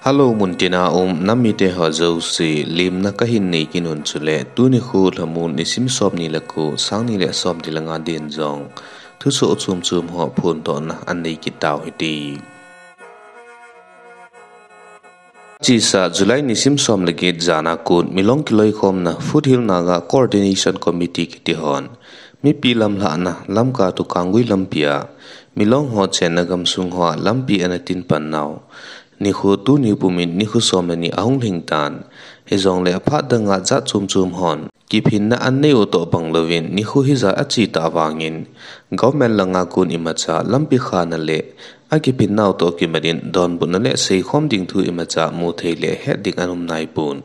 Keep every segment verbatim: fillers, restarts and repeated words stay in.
Hello, muntina um nam mite ho jouse, lemna kahin nei kit un chule, tuni nikho lhamon nisim som ni le ko, sang ni le som ni le nga din jong thusoh chom chom ho phondohna anei kit tau hite. Chesa July nisim som le get jan a kon, Milong kiloikhomna Foothill Naga Coordination Committee kiti hon, mipi lamlhahna Lamka to Kanggui lampi a, Milong ho chenna gamsung hoa lampi ana tin pan nau nikho tuni pumin nikho som le ni ahung lhing tan, hijongle aphat danga jat chom chom hon kiphinna anei u toh bang louvin, nikho hijat ache tah vangin, government langa kon imacha lampi khana le akiphinnau toh kimat in donbutna le seikhom ding thu imacha mu thei le het ding aum naipon.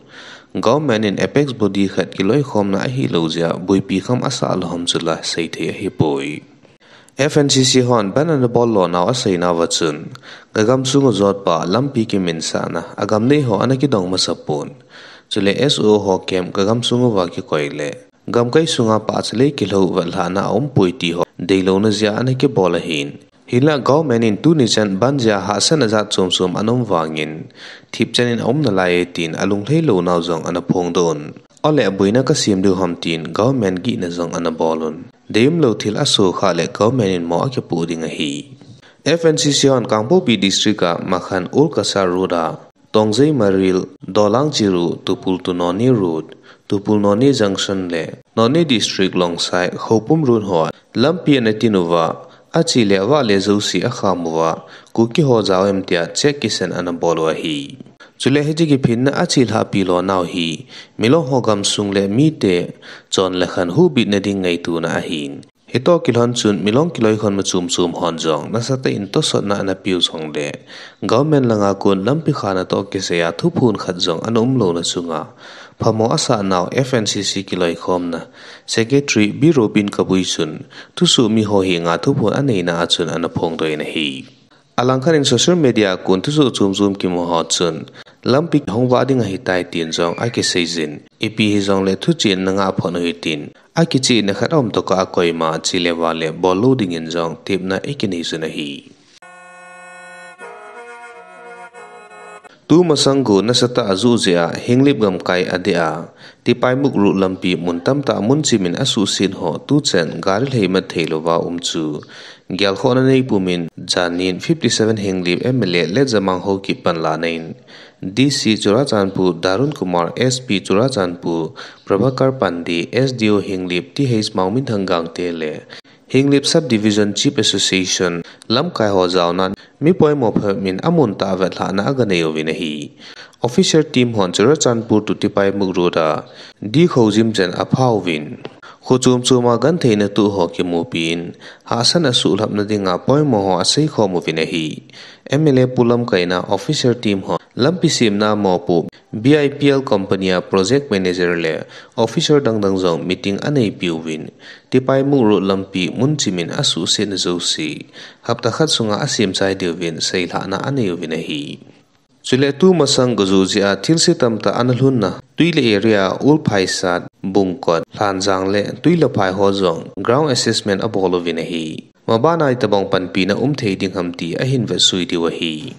Government in apex body khat kiloikhomna ahilou jeh a boipi kham asah lou ham chu la seithei ahipoi. F N C C hon bandh ana bol lonau aseinauva chun, ka gamsung u jotpa lampi kiminsahna a gam nei ho ana kidong masapon. Chule S O ho camp ka gamsung uva kikoi le gamkai sunga pahcha lei kilhou vetlhahna aumpoi ti ho deilouna jeh a ana kibol ahin. Hinlah government in tuni chan bandh jeh a hahsatna jat chom chom ana um vangin, thipchan in aum nalai e tin alunglhai lounau jong ana phongdoh un. Ole boina kasem diu ham tin government gihna jong ana bol un. Deium lou thil asoh khah le government in mo akipoh ding ahi. F N C C hon Kangpokpi District a Makhan Old Cachar Road a Tongjei Maril, Dolang Chiru, Tupul to Noney Road, Tupul Noney Junction le Noney District Longsai, Khoupum Road hoa lampi ana tin uva, ache le avah le jouse akham uva, Kuki ho jao em tia check kisan ana bol u ahi. Chule hiche kiphinna achelhahpi lonau hi, Milong ho gamsung le mite chon le khan huhbitna ding ngaitona ahin. Hitoh kilhon chun Milong kiloikhomna chom chom hon jong nasatah in tosotna ana peh u jongle, government langa kon lampi khana toh kisaiya thuphon khat jong ana umlouna chunga phamo asah nau F N C C kiloikhomna Secretary B Robin Kabui chun thusoh mi ho henga thuphon aneina a chun ana phongdoh in ahi. Alangkhat in social media a kon thusoh chom chom kimu ho chun, lampi hung vah ding ahitai tin jong akiseijin, ipi hijongle thucheng na ngah phot u hitin, akichehna khat aum tokah a koima che le vah le bol lou dingin jong tepna ikinei jun ahi. Tumasang go nasatah a ajoh jeh a Henglep gamkai adeh a, Tipaimukh Road lampi mun tamtah a mun chimin asuhset ho tuchan gari lheimat theilouva um chu gelkhohna neipumin, janin fifty seven Henglep M L A Letjamang Haokip panlahna in D C Churachandpur Darun Kumar, S P Churachandpur Prabhakar Pandey, S D O Henglep T H Maominthang Gangte le Henglep Subdivision Chief Association lamkai ho jaonan mi poimo phabep in amun tah a vetlhahna aganei uvin ahi. Officer team hon Churachandpur to Tipaimukh Road a D Khojim chan aphauvin, kho chom chom a gentheina toh ho kimupin, hahsatna suhlhapna dinga poimo ho aseikhom uvin ahi. M L A Pu lamkaina officer team hon lampi semna a mopo B I P L company a project manager le officer dangdang jong meeting aneipiuvin, Tipaimukh Road lampi mun chimin asuhsetna jouse hapta khat sunga asemchai diuvin seilhahna anei uvin ahi. Chule tumasang go joh jeh a thilse tamtah ana lhunna Tuile area Old Phaisat, Bungkot, Lhanjang le Tuilaphai ho jong ground assessment abol uvin ahi. Mabana itobang panpina umthei ding ham ti ahin vetsui diu ahi.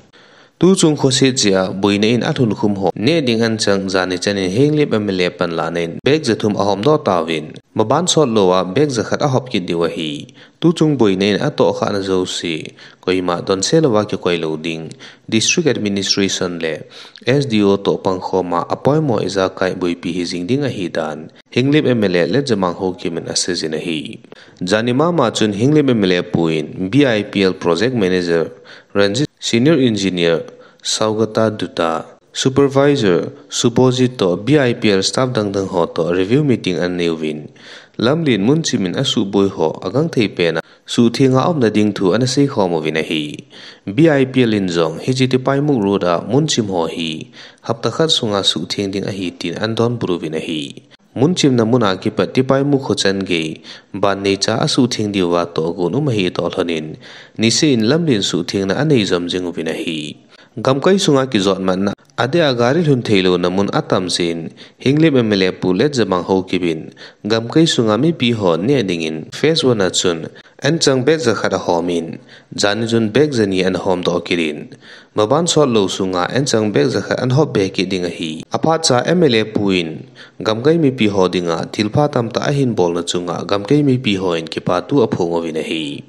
Tuchung khoset jeh a boina in alhunkhum ho neh ding anchang jani chanin Henglep M L A panlahna in bag jathum ahomdoh tauvin, maban sot louva bag jakhat ahop kit diu ahi. Tuchung boina in atohkhahna jouse koima donse louva kikoi lou ding District Administration le S D O toh pangkhoma apoimo ijakai boipi hijing ding ahidan Henglep M L A Letjamang Haokip in aseijin ahi. Jani mama chun Henglep M L A pu in B I P L Project Manager Ranjit, Senior Engineer Saugata Dutta, Supervisor Subhojit toh B I P L staff dangdang ho toh review meeting anei uvin, lamlen munchimin asuhboi ho agangthei pena suhtheng a umna ding thu ana seikhom uvin ahi. B I P L in jong hiche Tipaimukh Road a munchim ho hi hapta khat sunga suhtheng ding ahi tin ana donbut uvin ahi. Munchimna mun a kipat Tipaimukh kho chan gei ban neicha asuhtheng diuva tohgon um ahi toh lhonin, niseh in lamlen suhthengna anei jom jing uvin ahi. Gamkai sunga kijotmatna adeh a gari lhun theilouna mun atam jeh in, Henglep M L A pu Letjamang Haokip in gamkai sunga mipi ho neh dingin phase one a chun anchang bag jakhat ahom in, jani chun bag jani ana homdoh kit in, maban sot lou sunga anchang bag jakhat ana hop be kit ding ahi. Aphat cha M L A pu in gamkai mipi ho dinga thilpha tamtah ahin bolna chunga gamkai mipi hon kipathu aphong uvin ahi.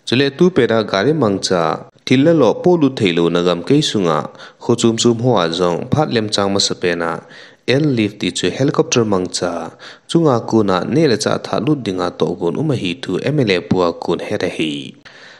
Chule tupet a gari mangcha, thil le lo polut thei louna gamkai sunga kho chom chom hoa jong phat lemchang masapen a airlift ti chu helicopter mangcha, chunga kona neh le chah thahlut dinga tohgon um ahi thu M L A pu a kon het ahi.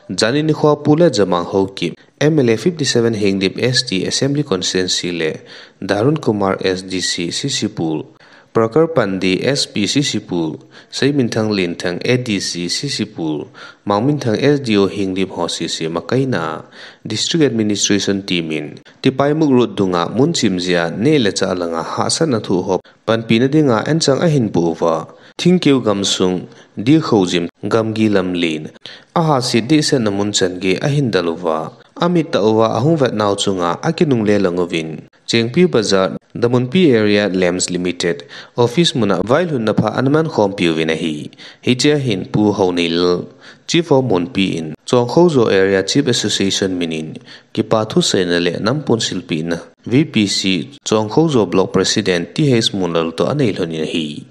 Jani nikho a Pu Letjamang Haokip, M L A fifty seven Henglep S T Assembly Constituency le Darun Kumar S D C Sisipul, Prakhar Pandey S P Sisipul, Seiminthang Lenthang A D C Sisipul, Mangminthang S D O Henglep ho sese makaina a District Administration team in Tipaimukh Road dunga mun chim jeh a neh le chah langa hahsatna thoh ho panpina dinga anchang ahin boh uva, Thingkeu gamsung, Dikhoujim gamgi lamlen a hahset dehsetna mun chan gei ahin del uva, amit tah uva ahung vet nau chunga akinungle lang uvin, Chengpi Bazar, Damunpi Area Lamps Limited office muna vailhunna pha ana mankhompi uvin ahi. Hichea hin Pu Houneilal, Chief of Munpi in Chongkhojo Area Chief Association min in kipathu seina le nampon silpehna, V P C Chongkhojo Block President T H Munlal toh anei lhon in ahi.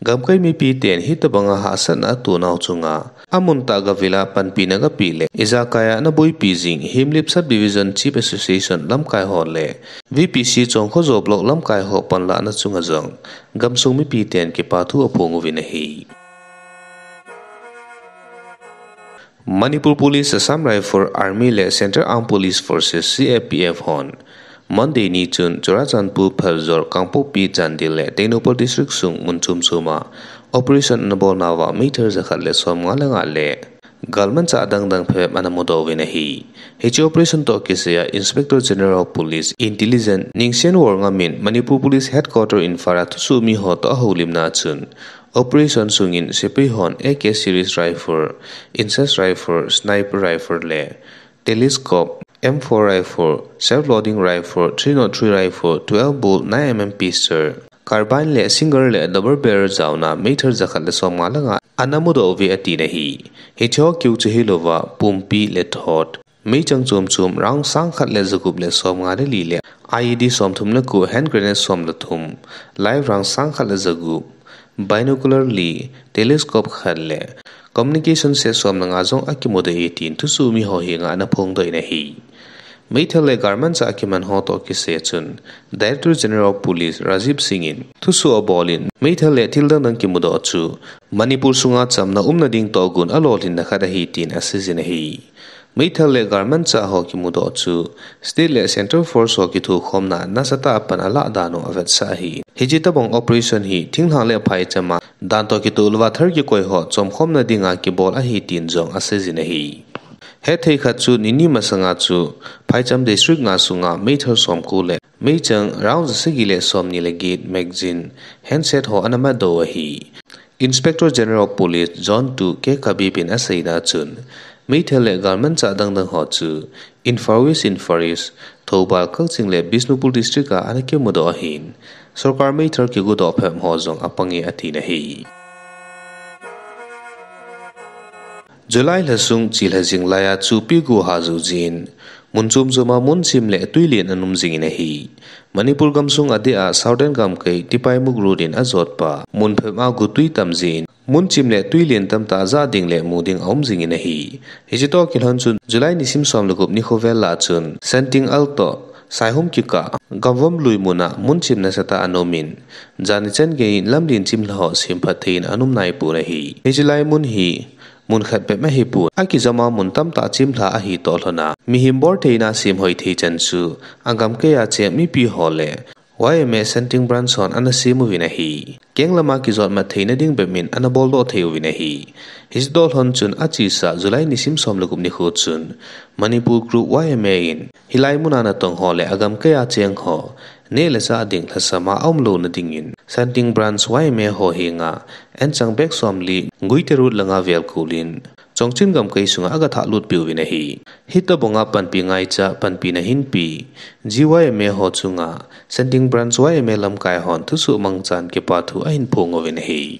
Gamkai mipi ten hitobanga hahsatna ato nau chunga amun tah gavil a panpina gapeh le ijakai a ana boipi jing Henglep Subdivision Chief Association lamkai ho le V P C Chongkhojo Block lamkai ho panlahna chunga jong gamsung mipi ten kipathu aphong uvin ahi. Manipur Police, Assam Rifle, Army le Central Armed Police Forces, C A P F hon Monday ni chun Churachandpur, Phaljor, Kangpokpi, Chandel le Tengnoupal District sung mun chom chom a operation ana bolnauva meithal jakhat le somnga le nga le galmanchah adangdang phabep ana mudoh uvin ahi. Hiche operation toh kisai a Inspector General of Police, Intelligence, Ningshen Worngam in Manipur Police Headquarter Imphal a thusoh mi ho toh ahoulimna chun, operation sungin sepai hon A K series rifle, Insass rifle, sniper rifle le telescope, M four rifle, self-loading rifle, three nought three rifle, twelve bolt, nine M M pistol, carbine le single le double barrel jaona meithal jakhat le somnga le nga ana mudoh uve atin ahi. Hiche ho keu chu hilouva, pumpi le thot, meichang chom chom round sangkhat le jagup le somnga le li le I E D somthum le ko, hand grenade som le thum, live round sangkhat le jagup, binocular li, telescope khat le communication set som le nga jong akimudoh e tin thusoh mi ho henga ana phongdoh in ahi. Meithal le galmanchah akiman ho toh kisai a chun Director General of Police Rajiv Singh in thusoh abol in, meithal le thil dangdang kimudoh chu Manipur sunga chamna umna ding tohgon alolhinna khat ahi tin aseijin ahi. Meithal le galmanchah ho kimudoh chu state le central force ho kithokhomna nasatah a pan alah dan u avetsah ahi. Hiche tobang operation hi thinglhang le phaicham a dan toh kitoh louva thal kikoi ho chomkhomna dinga kibol ahi tin jong aseijin ahi. Hetthei khat chu nini masanga chu phaicham district nga sunga meithal somko le meichang round jasagi le somni le get, magazine, handset ho ana matdoh u ahi. Inspector General of Police Zone two K Khabib in aseina chun, meithal le galmanchah dangdang ho chu Imphal West, Imphal East, Thoubal, Kakching le Bishnupur district a ana kimudoh ahin, sorkar meithal kigodoh phabep ho jong apange atin ahi. July lha sung chilha jing laiya chupi gu ha jou jin, mun chom chom a mun chim le twi len ana um jingin ahi. Manipur gamsung adeh a Southern gamkai Tipaimukh Road in ajotpa mun phabep a gu twi tam jin, mun chim le twi len tamtah jah ding le mu ding aum jingin ahi. Hiche toh kilhon chun July nisim som le gup nikho vel lah chun Senting Alto, Saihum kikah, Gamvom lui mun a mun chim nasatah ana um in, jani chan gei in lamlen chimlha ho semphat thei in ana um naipon ahi. Hiche lai mun hi mun khat bep ahipon, akijom a mun tamtah chimlha ahi toh lhon a, mihem bolthei in asem hoi thei chan chu agamkai a cheng mipi ho le Y M A Senting Branch hon ana sem uvin ahi. Keng lam a kijotmat theina ding bep in ana boldoh thei uvin ahi. Hiche toh lhon chun achesa July nisim som le gup nikho chun Manipur Group Y M A in hilai mun a natong ho le agamkai a cheng ho neh le chah ding lhasam a aum louna dingin Senting Branch Y M A ho henga anchang bag somli, gui terut le nga vel kol in Chongching gamkai sunga aga thahlut peh uvin ahi. Hitobanga panpi ngaicha, panpina hinpe G Y M A ho chunga Senting Branch Y M A lamkai hon thusoh mangchan kipathu ahin phong uvin ahi.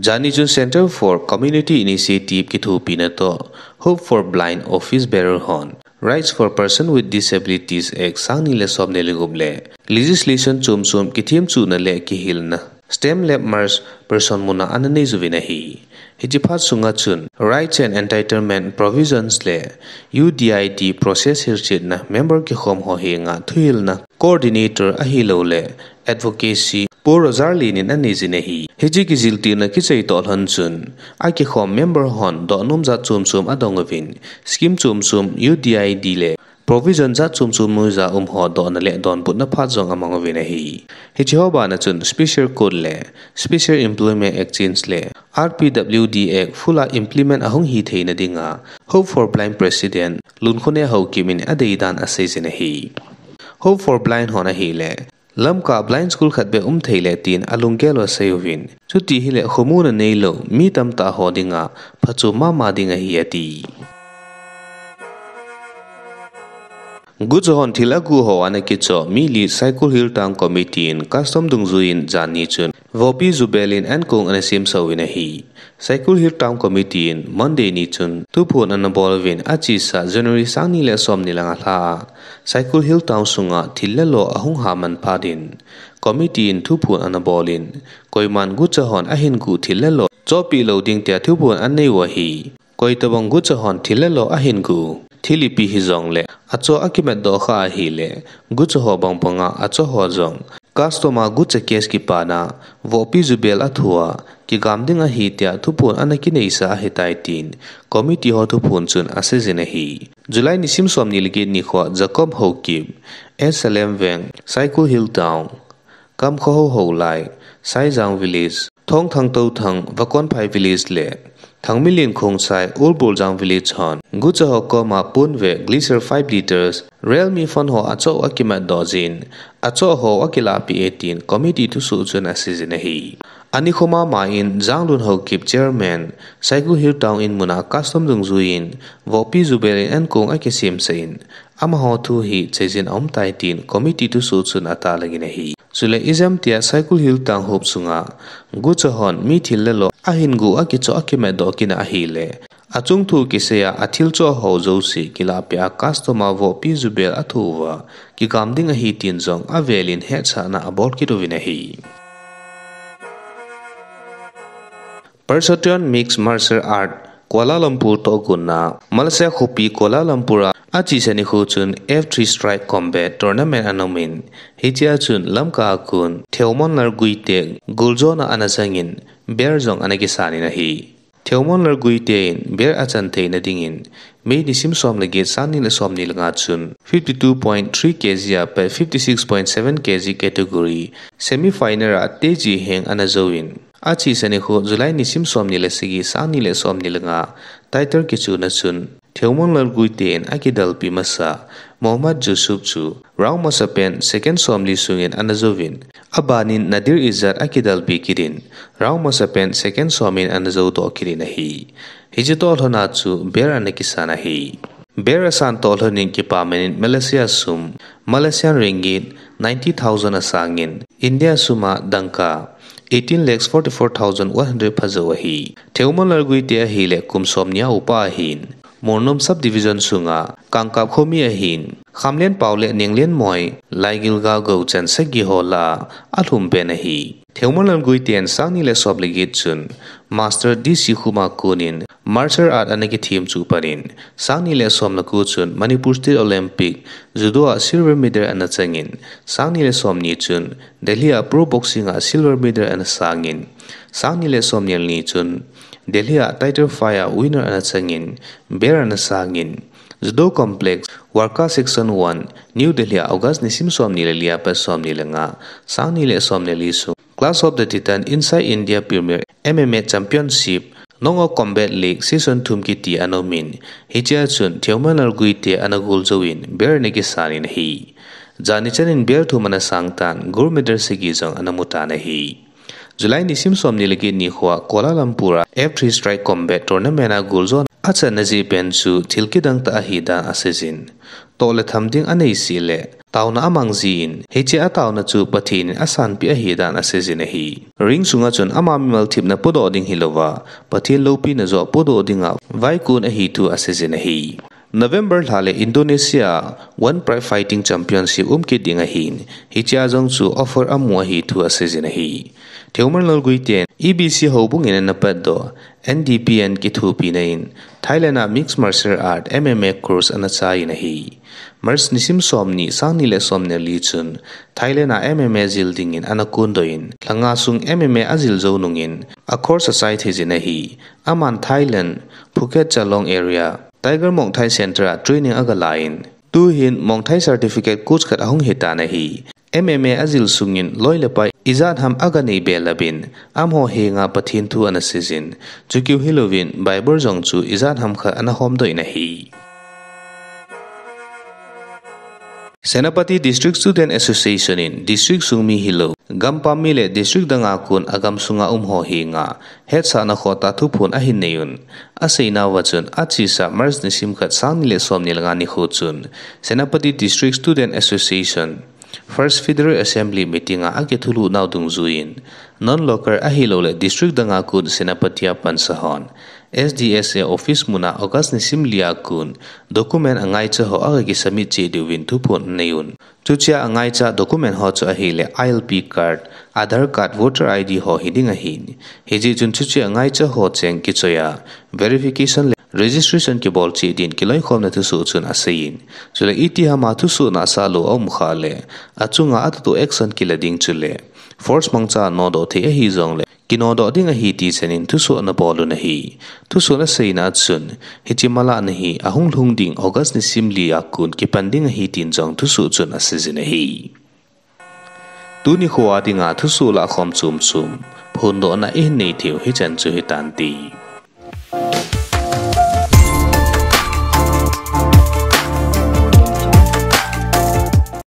Jani chun Center for Community Initiative kithopina toh Hope for Blind office bearer hon Rights for Person with Disabilities Act sangni le somni le gup le legislation chom chom kithemchuhna le kihilna stem lab merge person muna ana nei uvin ahi. Hiche phat sunga chun Rights and Entitlement Provisions le U D I D process hilchetna member kikhom ho henga thuhilna coordinator ahilouleh advocacy Pu Roger Lin in anei jin ahi. Hiche kijiltinna kichai toh lhon chun akikhom member hon dohnom jat chom chom adong uvin, scheme chom chom U D I D le provision jat chom chom noiya um ho dohna le donbutna phat jong amang uvin ahi. Hiche ho bana chun Special Code le Special Employment Exchange le R P W D Act full a implement ahung hitheina dinga Hope for Blind President Lunkhone Haokip in adeidan asei jin ahi. Hope for Blind hon ahile Lamka blind school khat beh um thei le tin alunggel u asei uvin. Chuti hile khomuna neilou mi tamtah ho dinga phachom mama ding ahi ati. Gucha hon thil aguh ho ana kichoh mi li Saikul Hill Town Committee in custom dungjuiyin jani chun Vohpi Jubel in ankong ana semsah uvin ahi. Saikul Hill Town Committee in Monday ni chun thuphon ana bol uvin achesa January sangni le somni le nga lha a Saikul Hill Town sunga thil le lo ahung ha man phat in committee in thuphon ana bol in koiman gucha hon ahin guh thil le lo chohpeh lou ding tia thuphon anei u ahi. Koitabang gucha hon thil le lo ahin guh thil ipi hijongle achoh akimat doh kha ahile gucha ho bang banga achoh ho jong customer gucha case kipana Vohpi Jubel athua kigam ding ahi tia thuphon ana kineisa ahitai tin committee ho thuphon chun asei jin ahi. July nisim somni le get nikho Jacob Haokip, S L M Veng, Saikul Hill Town, Kamkhoho Haolai, Saijang Village, Thongthang Touthang, Vakonphai Village le Thangmilin Khongsai, Old Boljang Village hon gucha ho koma pon ve glycer five liters, Realme phone ho achoh u akimat doh jin, achoh ho akilahpeh e tin committee thusoh chun asei jin ahi. Anikho mama in Janglun Haokip chairman, Saikul Hill Town in muna custom dungjuiyin Vohpi Jubel in ankong akisemsah in, amaho thu hi chaijin aumtai tin committee thusoh chun atahlang in ahi. Chule ijemtia Saikul Hill Town hop sunga gucha hon mi thil le lo ahin guh akichoh akimat doh kit na ahile achung thu kiseiya athil choh ho jouse kilahpeh a customer Vohpi Jubel athua kigam ding ahi tin jong avel in hetsahna abol kit uvin ahi. Persetion Mixed Martial Art Kuala Lumpur tohgonna Malaysia khopi Kuala Lumpur a achesa nikho chun F three Strike Combat Tournament ana umin, hichea chun Lamka a kon Theumon Larguite goljona ana changin, belt jong ana kisan in ahi. Theumon Larguite in belt achan theina dingin May nisim som le get sangni le somni le nga chun fifty two point three K G a pat fifty six point seven K G category semi final a Teji Heng ana jouvin, achesa nikho July nisim somni le sagi sangni le somni le nga title kichuna chun Theumon Larguite in akidalpi masa Mohammad Yusuf chu round masapen second somli sungin ana jouvin, abanin Nadir Izzat akidalpi kit in round masapen second somin ana joudoh kit in ahi. Hiche toh lhona chu belt ana kisan ahi. Belt asan toh lhonin kipaman in Malaysia sum, Malaysian ringgit ninety thousand asangin, India suma dangka eighteen lakhs forty-four thousand one hundred phajou ahi. Theumon Larguite ahile kum somni a upa ahin, Mornom Subdivision sunga Kangkap khomi ahin, Khamlen Pao le Nenglen Moi, Laigilgao Gouchan sagi ho lah a alhumpen ahi. Theumon Larguite in sangni le som le get chun Master D C Khuma konin martial art ana kithemchuh panin, sangni le som le ko chun Manipur State Olympic Judo a silver medal ana changin, sangni le somni chun Delhi a Pro Boxing a silver medal ana sangin, sangni le somni le ni chun Delhi a title fight a winner ana changin, belt ana sangin, Judo Complex, Warkha Section one, New Delhi a August nisim somni le li a pat somni le nga, sangni le somni le li sung Clash of the Titan Inside India Premier M M A Championship, Nongo Combat League Season thum kiti ana umin, hichea chun Theumon Larguite ana goljouvin belt ana kisanin ahi. Jani chanin belt thum ana sangtan, gold medal sagi jong ana mutan ahi. July nisim somni le get nikhoa Kuala Lumpur a F three Strike Combat Tournament a goljona achanna jeh pen chu thil kidang tah ahidan aseijin, toh le tham ding aneisih le taona amang jin, hiche ataona chu Pathen in asanpeh ahi dan aseijin ahi. Ring sunga chun ama mimal thepna podoh ding hilouva, Pathen loupina joh podoh dinga vaikon ahi thu aseijin ahi. November lha le Indonesia One Prize Fighting Championship umkit ding ahin, hichea jong chu offer amu ahi thu aseijin ahi. Theumalnal Guite in E B C houbung in ana patdoh N D P N kithopina in Thailand a Mixed Martial Art M M A course ana chai in ahi. March nisim somni, sangni le somni le li chun Thailand a M M A jil dingin ana kondoh in, lha nga sung M M A ajil jou nungin a course achai theijin ahi. Aman Thailand, Phuket Chalong area, Tiger Muay Thai Center a training aga la in, tuhin Muay Thai certificate coach khat ahung hitan ahi. M M A ajil sungin loi le pai ijat ham aga nei belap in, amaho henga Pathen thu ana seijin, chukeu hilouvin Bible jong chu ijat ham khat ana homdoh in ahi. Senapati District Student Association in district sung mi hilou, gampam mi le district danga kon agamsunga umho henga hetsahna khohtah thuphon ahin nei un. Aseinauva chun, achesa March nisim khat, sangni le somni le nga nikho chun Senapati District Student Association First Federal Assembly meeting a akithulhuh nau dungjuiyin, non-local ahiloule district danga kon Senapati a pansa hon S D S A office muna August nisim lia kon document angaicha ho aga kisubmit cheh diuvin thuphon anei un. Chuchea angaicha document ho chu ahile I L P card, Aadhaar card, voter I D ho hiding ahin. Hijeh chun chuche angaicha ho cheng kichoiya verification le registration kibol cheh din kiloikhomna thusoh chun aseiyin. Chule itihama thusoh nahsah lou aum khah le, achunga atoh toh action kila ding chule force mangcha nodoh thei ahijongle kinodoh ding ahi tichanin thusoh anabol un ahi. Thusoh aseina a chun, hiche malahna hi ahung lhung ding August nisim lia kon kipan ding ahi tin jong thusoh chun aseijin ahi. Tuni khoa dinga thusoh lahkhom chomchom phondohna ihin nei theiu hichan chu hitante.